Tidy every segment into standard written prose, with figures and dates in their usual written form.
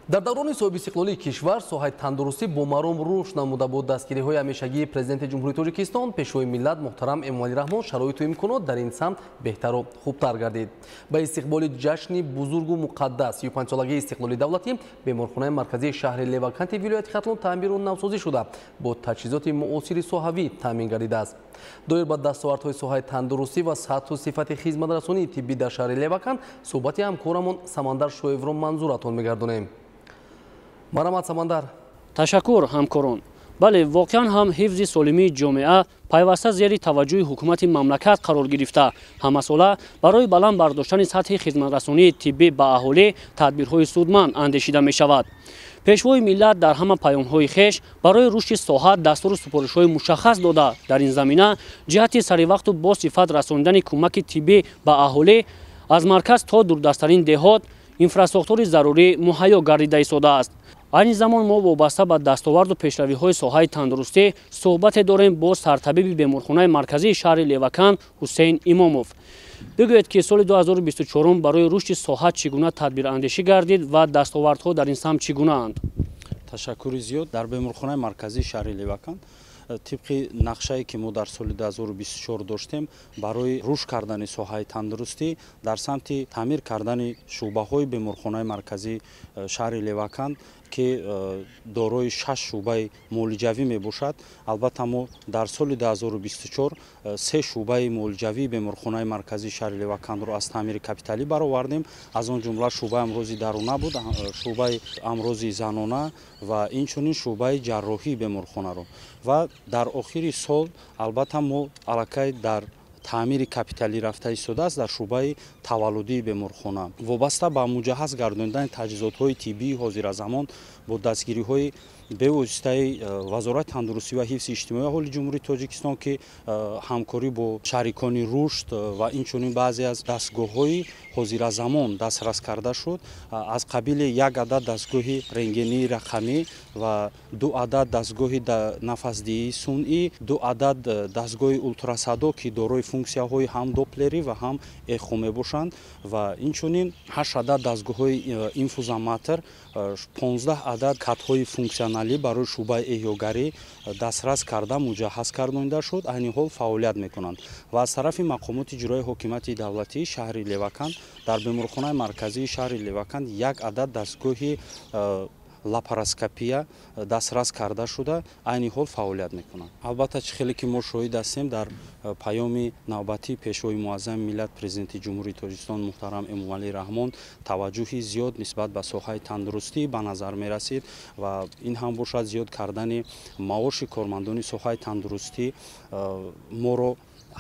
Дар даврони соҳибистиқлолии кишвар соҳаи тандурустӣ бо маром рушд намуда бо дастгириҳои ҳамешагии Президенти Ҷумҳурии Тоҷикистон, Пешвои миллат муҳтарам Эмомалӣ Раҳмон шароиту имконот дар ин самт беҳтару хубтар гардид. Ба истиқболи ҷашни бузургу муқаддас 35-солагии истиқлоли давлатӣ беморхонаи марказии шаҳри Леваканти вилояти Хатлон таъмиру навсозӣ шуда бо таҷҳизоти муосири соҳавӣ таъмин гардидааст. Доир ба дастовардҳои соҳаи тандурустӣ ва сатҳу сифати хизматрасонии тиббӣ дар шаҳри Левакант суҳбати ҳамкорамон Самандар Шоевро манзуратон мегардонем. Марҳамат, Самандар. Ташаккур, ҳамкорон. Бале, воқеан ҳам ҳифзи солимии ҷомеа пайваста зери таваҷҷӯҳи ҳукумати мамлакат қарор гирифта, ҳамасола барои баланд бардоштани сатҳи хизматрасонии тиббӣ ба аҳолӣ тадбирҳои судманд андешида мешавад. Пешвои миллат дар ҳама паёмҳои хеш барои рушди соҳа дастуру супоришҳои мушаххас дода, дар ин замина ҷиҳати саривақту бо сифат расонидани кӯмаки тиббӣ ба аҳолӣ аз марказ то дурдасттарин деҳот инфрасохтори зарурӣ муҳайё гардида истодааст. Айни замон мо вобаста ба дастоварду пешравиҳои соҳаи тандурустӣ суҳбате дорем бо сартабиби беморхонаи марказии шаҳри Левакант Ҳусейн Имомов. Бигӯед, ки соли 2024 барои рушди соҳа чӣ гуна тадбирандешӣ гардид ва дастовардҳо дар ин самт чӣ гунаанд? Ташаккури зиёд. Дар беморхонаи марказии шаҳри Левакант тибқи нақшае, ки мо дар соли 2024 доштем, барои рушд кардани соҳаи тандурустӣ дар самти таъмир кардани шӯъбаҳои беморхонаи марказии шаҳри Левакант, ки дорои 6 шӯъбаи муолиҷавӣ мебошад, албатта мо дар соли 2024 се шӯъбаи муолиҷавии беморхонаи марказии шаҳри Левакантро аз таъмири капиталӣ баровардем. Аз он ҷумла шӯъбаи амрози даруна буд, шӯъбаи амрози занона ва инчунин шӯъбаи ҷарроҳии беморхонаро. Ва дар охири сол, албатта, мо аллакай дар таъмири капиталӣ рафта истодааст дар шӯъбаи таваллудии беморхона. Вобаста ба муҷаҳҳаз гардондани таҷҳизотҳои тиббии ҳозиразамон бо дастгириҳои бевоситаи Вазорати тандурустӣ ва ҳифзи иҷтимоии аҳолии Ҷумҳурии Тоҷикистон, ки ҳамкорӣ бо шарикони рушд ва инчунин баъзе аз дастгоҳҳои ҳозиразамон дастрас карда шуд, аз қабили як адад дастгоҳи рентгении рақамӣ ва ду адад дастгоҳи нафасдиҳии сунъӣ, ду адад дастгоҳи ултрасадо, ки дорои функсияҳои ҳам доплерӣ ва ҳам эхо мебошанд, ва инчунин 8 адад дастгоҳҳои инфузоматр, 15 адад катҳои функсионалӣ барои шӯъбаи эҳёгарӣ дастрас карда муҷаҳҳаз гардонида шуд, айни ҳол фаъолият мекунанд. Ва аз тарафи мақомоти иҷроии ҳокимияти давлатии шаҳри Левакант дар беморхонаи марказии шаҳри Левакант як адад дастгоҳи лапароскопия дастрас карда шуда, айни ҳол фаъолият мекунанд. Албатта, чӣ хеле ки мо шоҳид ҳастем, дар паёми навбатии Пешвои муаззами миллат, Президенти Ҷумҳурии Тоҷикистон муҳтарам Эмомалӣ Раҳмон таваҷҷӯҳи зиёд нисбат ба соҳаи тандурустӣ ба назар мерасид ва ин ҳам бошад зиёд кардани маоши кормандони соҳаи тандурустӣ моро,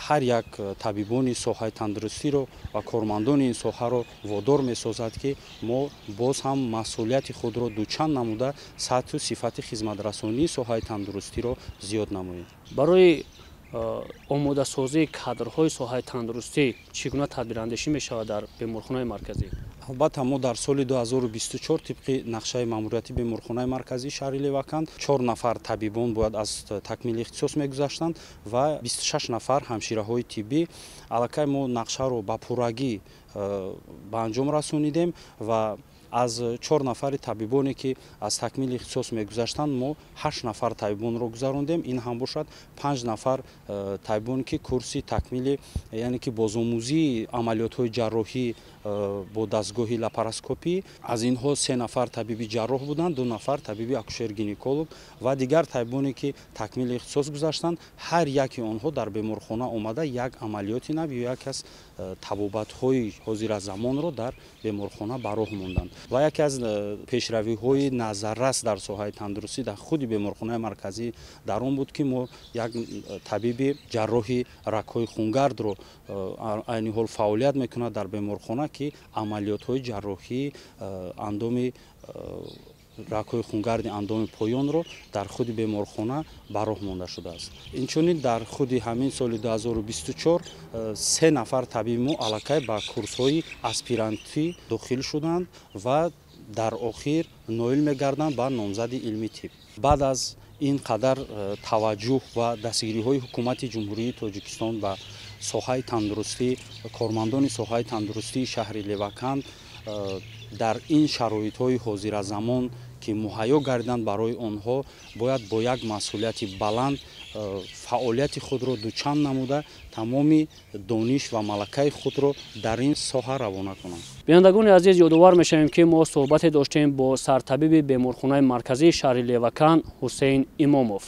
ҳар як табибони соҳаи тандурустиро ва кормандони ин соҳаро водор месозад, ки мо боз ҳам масъулияти худро дучанд намуда сатҳу сифати хизматрасонии соҳаи тандурустиро зиёд намоем. Барои омодасозии кадрҳои соҳаи тандурустӣ чӣ гуна тадбирандешӣ мешавад дар беморхонаи марказӣ? Албатта, мо дар соли 2024 тибқи нақшаи маъмурияти беморхонаи марказии шаҳри Левакант чор нафар табибон бояд аз такмили ихтисос мегузаштанд ва 26 нафар ҳамшираҳои тиббӣ. Аллакай мо нақшаро ба пуррагӣ ба анҷом расонидем ва аз чор нафари табибоне, ки аз такмили ихтисос мегузаштанд, мо ҳашт нафар табибонро гузарондем. Ин ҳам бошад панҷ нафар табибоне, ки курси такмили, яъне ки бозомӯзии амалиётҳои ҷарроҳӣ бо дастгоҳи лапароскопӣ. Аз инҳо се нафар табиби ҷарроҳ буданд, ду нафар табиби акушер-гинеколог ва дигар табибоне, ки такмили ихтисос гузаштанд. Ҳар яки онҳо дар беморхона омада як амалиёти нав ё як аз табобатҳои ҳозиразамонро дар беморхона ба роҳ монданд. Ва яке аз пешравиҳои назаррас дар соҳаи тандурустӣ дар худи беморхонаи марказӣ дар он буд, ки мо як табиби ҷарроҳи рагҳои хунгардро айни ҳол фаъолият мекунад дар беморхона, ки амалиётҳои ҷарроҳии андоми рагҳои хунгарди андоми поёнро дар худи беморхона ба роҳ монда шудааст. Инчунин дар худи ҳамин соли 2024 се нафар табиби мо аллакай ба курсҳои аспирантӣ дохил шуданд ва дар охир ноил мегарданд ба номзади илми тиб. Баъд аз ин қадар таваҷҷӯҳ ва дастгириҳои ҳукумати Ҷумҳурии Тоҷикистон ба соҳаи тандурустӣ, кормандони соҳаи тандурустии шаҳри Леваканд Дар ин шароитҳои ҳозиразамон, ки муҳайё гардиданд барои онҳо, бояд бо як масъулияти баланд фаъолияти худро дучанд намуда, тамоми дониш ва малакаи худро дар ин соҳа равона кунанд. Бинандагони азиз, ёдовар мешавем, ки мо суҳбате доштем бо сартабиби беморхонаи марказии шаҳри Левакан Ҳусейн Имомов.